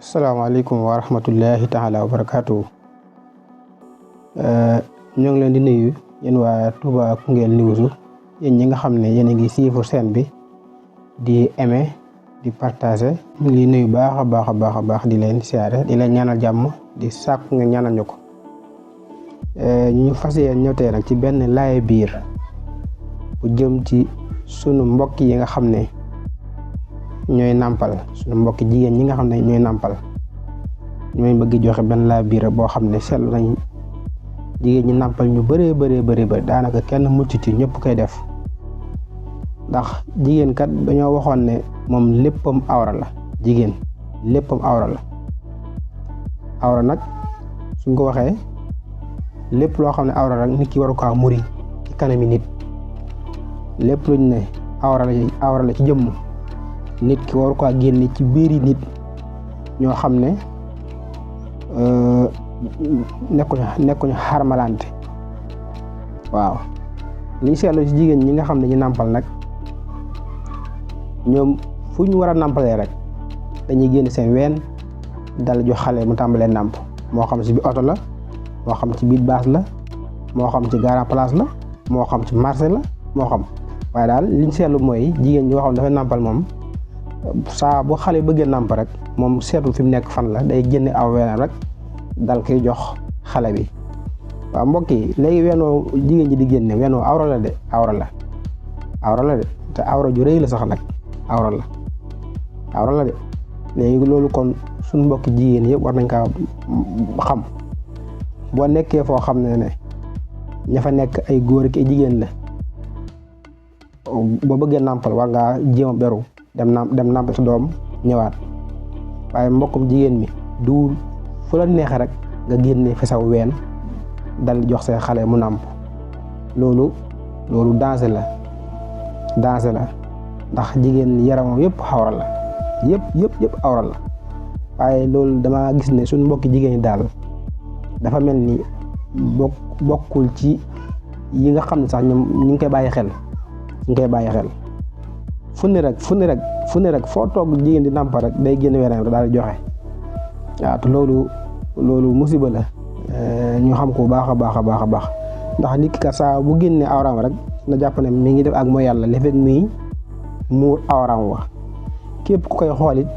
Assalamualaikum warahmatullahi taala wabarakatuh. Ñoo ngi leen di nuyu yéen waa Touba Koungheul News yéen ñi nga xam ne yéen a ngi suivre chaîne bi di aimer di partager. Ñu ngi nuyu baax a baax di leen siyaare di leen ñaanal jàmm di sàkku nga ñaanal ñu ko. Ñu fas yéene ñëw tey nag ci benn laaye biir bu jëm ci sunu mbokk yi nga xam ne ñooy nàmpal sunu mbokk jigéen ñi nga xam ne ñooy nàmpal ñooy bëgg joxe benn laaye biir boo xam ne seetlu nañ jigéen ñi nàmpal ñu bëree daanaka kenn mucc ci ñëpp koy def ndax jigéen kat dañoo waxoon ne moom léppam awra la. Jigéen léppam awra la. Awra nag suñ ko waxee lépp loo xam ne awra rek nit ki waru ko muri ci kanami nit. Lépp luñ ne awra la ci jëmm nit ki waru ko génne ci biiri nit ñoo xam ne nekkuñu xarmalante. Waaw liñ seetlu ci jigéen ñi nga xam ne ñu nàmpal nag ñoom fu ñu war a nàmpalee rek dañuy génn seen ween dal jox xale mu tàmbalee nàmp, moo xam ci biir oto la, moo xam ci biir baas la, moo xam ci grand place la, moo xam ci marché la, moo xam. waaye daal liñ seetlu mooy jigéen ñi nga xam ne dafay nàmpal moom saa bu xale bëggee nàmp rek moom seetul fi mu nekk fan la, day génne aw weenam rek dal koy jox xale bi. waaw mbokk yi léegi weenoo jigéen ji di génne weenoo awra la de. Te awra ju rëy la sax nag. awra la de. léegi loolu kon suñ mbokki jigéen yëpp war nañ kaa xam. boo nekkee foo xam ne ña fa nekk ay góor ak ay jigéen la, boo bëggee nàmpal war ngaa jéem a beru dem nàmpal sa doom ñëwaat. waaye mbokkum jigéen mi du fu la neexee rek nga génne fi saw ween dal jox say xale mu nàmp. loolu danger la ndax jigéen yaramam yëpp awra la. yëpp awra la. waaye loolu dama gis ne suñu mbokki jigéen ñi daal dafa mel ni bokkul ci yi nga xam ne sax ñoom ñu ngi koy bàyyi xel. fu ne rek foo toog jigéen di nàmpa rek day génn weenam rek daal di joxe. waaw te loolu musiba la. ñu xam ko baax a baax ndax nit ki ka saa bu génnee awraam rek na jàpp ne mi ngi def ak mooy yàlla li fekk muy muur awraam wa. képp ku koy xoolit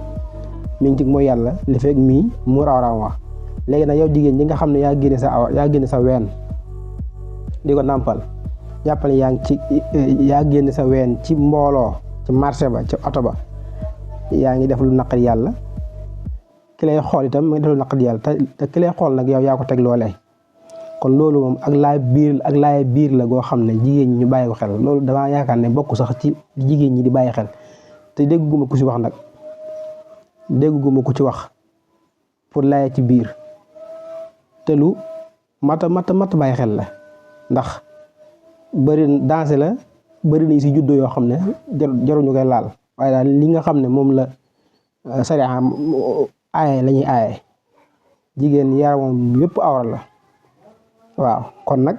mi ngi ci mooy yàlla li fekk muy muur awraam wa. léegi nag yow jigéen ñi nga xam ne yaa génne sa ween di ko nàmpal jàppale yaa génne sa ween ci mbooloo, ci marché ba, ci oto ba, yaa ngi def lu naqari yàlla. ki lay xool itam mu ngi def lu naqari yàlla te ki lay xool nag yow yaa ko teg loolee. kon loolu moom ak laay biir la goo xam ne jigéen ñi ñu bàyyi ko xel. loolu damaa yaakaar ne bokk sax ci jigéen ñi di bàyyi xel te dégguma ku ci wax nag. dégguma ku ci wax pour laay ci biir te lu mata bàyyi xel la. ndax bëri dansé la, bëri nañ si juddoo yoo xam ne jaruñu koy laal. waaye daal li nga xam ne moom la sariya aaye la ñuy aaye jigéen yaramam yëpp awra la. waaw kon nag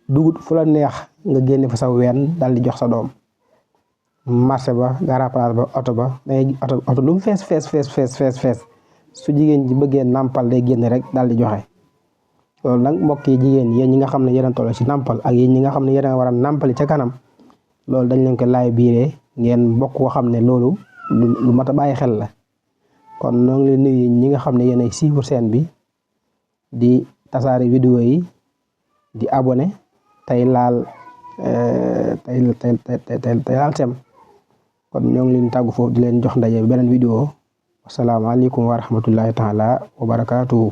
dugut fu la neex nga génne fa sa ween dal di jox sa doom. marché ba, grand place ba, oto ba, dangay oto lu mu fees su jigéen ji bëggee nàmpal day génn rek dal di joxe. loolu nag mbokk yi jigéen yéen ñi nga xam ne yéen a toll ci nàmpal ak yéen ñi nga xam ne yéen a war a nàmpali ca kanam, loolu dañ leen ko laay biiree ngeen bokk koo xam ne loolu lu mat a bàyyi xel la. kon ñoo ngi leen nuyu ñi nga xam ne yéen ay suivre chaîne bi di tasaare vidéo yi di abonné tey laal sem. kon ñoo ngi leen tàggu foofu di leen jox ndaje beneen vidéo. asalaamaaleykum wa rahmatullahi taala wa barakaatuhu.